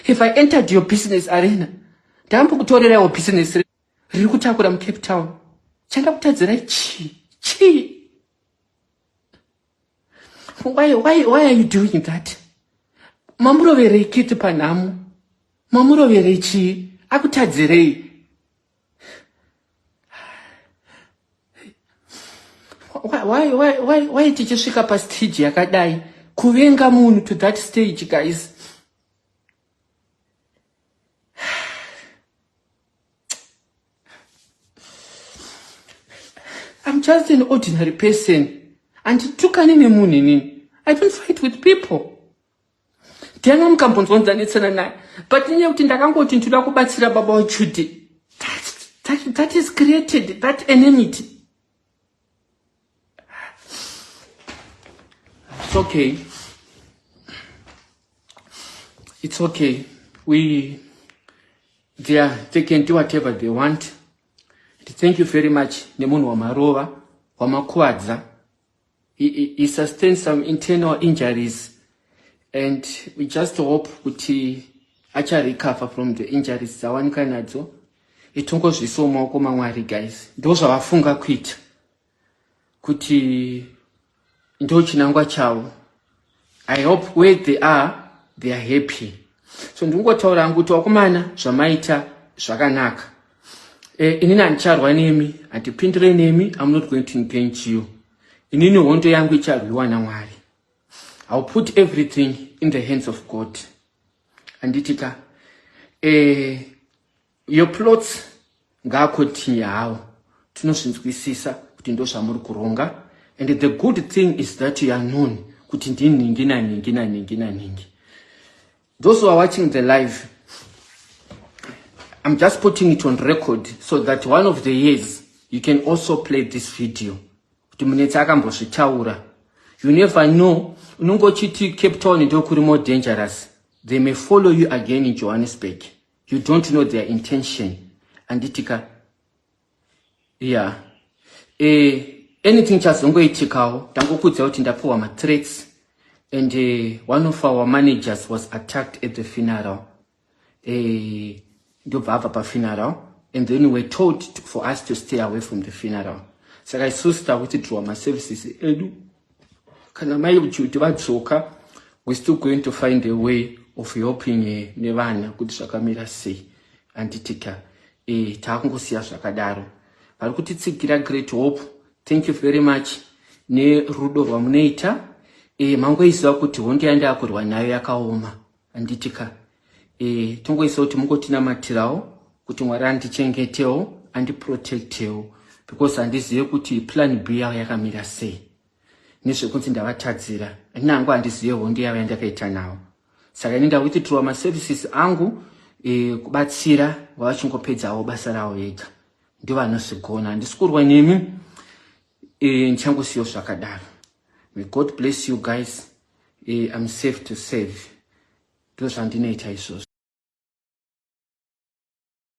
If I entered your business arena, ndambokutoreraiwo business riri kutakura muCape Town. Chandakutadzirai chii? Chii? Why are you doing that? Mamuroverei kiti panhamo? Mamuroverei chii? Akutadzirei? Why tichisvika pastage yakadai kuvenga munhu to that stage guys? I'm just an ordinary person. Anditukani nemunhu inini. I don't fight with people. Ndiani wamukambonzwa ndanetsana naye? But inyaya yekuti ndakangoti ndinoda kubatsira baba waJudy. That is created that enmity. It's okay. It's okay. We they are, they can do whatever they want. Thank you very much nemunhu wamarova wamakuvadza. He sustained some internal injuries and we just hope kuti acharecover from the injuries dzawanika nadzo. Itongozvisawo maoko maMwari guys. Ndozvavafunga kuita kuti ndo chinangwa chavo. I hope where they are, they are happy. So ndingotaura hangu kuti wakomana zvamaita zvakanaka. Inini handicharwa nemi, handipindire nemi, I'm not going to engage you. Inini hondo yangu icharwiwa naMwari. I'll put everything in the hands of God. Handiti ka? Your plots ngaakontinue hawo. Tinozvinzwisisa kuti ndozvamuri kuronga. And the good thing is that you are known kuti ndinhingi naningi naningi naningi. Those who are watching the live, I'm just putting it on record so that one of the years you can also play this video. Kuti Munetsi akambozvitaura. You never know. Unongochiti Cape Town ndokuri more dangerous. They may follow you again in Johannesburg. You don't know their intention. Anditika. Yeah. Anything chazongoitikawo, ndangokudza kuti ndapuwa ma threats and one of our managers was attacked at the funeral. Ndobva abva pa funeral and then we were told for us to stay away from the funeral. Saka isusu takuti ma services edu. Kana mai Judy vadzoka, we're still going to find a way of helping nevana kuti zvakamira sei. Anditika. Taakungosiya zvakadaro. Vari kutitsigira Great Hope, thank you very much nerudo rwamunoita. Mangoiziva kuti hondo yandakurwa nayo yakaoma. Anditika. Tongoisa kuti mungotinamatirawo kuti Mwari andichengetewo, andiprotectewo, because handizive kuti plan B yavo yakamira sei. Nezvekunzi ndavatadzira, nangu handizive hondo yavo yandakaita navo. Saka ini ndawithdraw maservices angu kubatsira vachingopedzawo basa ravo vega. Ndivo vanozvigona. Handisi kurwa nemi, ndichangosiyawo zvakadaro. May God bless you guys. I'm safe to save. Ndozvandinoita izvozvo.